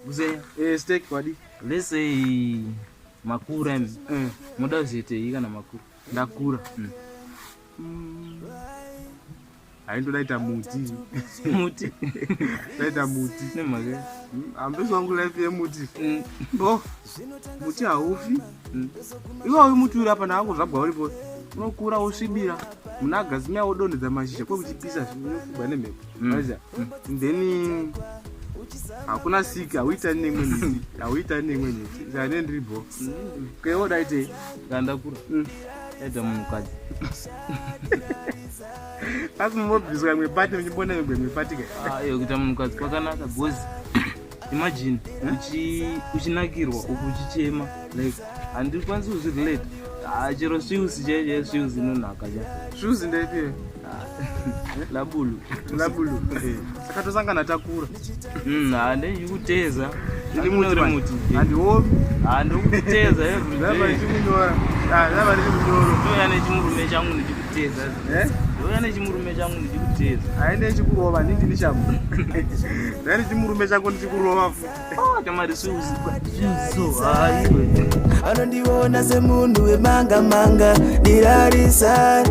Muzeya. Eh, steak wadi. Let's say makura imi. Eh. Muda kuzoitei kana makura? Ndakura. Hayi ndodaita muti. Muti. Ndaita muti. Nemhaka. Hambesi wangu life yemuti. Oh, muti haufi. Iwe uyu muti uri apa naangu zvabwa uripo. Unokura wosvibira. Muna agazimia wodonhedza mashizha kwekuchipisa zvinofugwa nemhepo. Maziya? Then hakuna siki hauitani neimwe miti. Hauitani neimwe miti. Saka ne ndiri bho. Kwewo daitei? Kana ndakura. Ndaita munhukadzi. Asi mobviswa imwe pati muchibona imwe imwe pati ka. Ah, iyo kuita munhukadzi kwakanaka because imagine uchinakirwa uku uchichema like handikwanisi kuzvirelate. Ah, chero swius chaiyo chaiyo swius inonaka cha. Swius ndeipi? Labulu. Labulu. Saka tosangana takura. Handikuteza. Ndiri muti Uri manje. muti. Handiomi. Handikuteza every Ndava day. ndichikunyora. Ah, ndava ndichikunyora. Ndouya nechimurume changu ndichikuteza. Eh? Ndouya nechimurume changu ndichikuteza. Haende ndichikurova, ndini ndini shamu. Ndava ndichimurume changu ndichikurova futi. Ah, kamari swius. Swius so. Ah, iwe. Anondiona semunhu wemanga manga ndirarisa.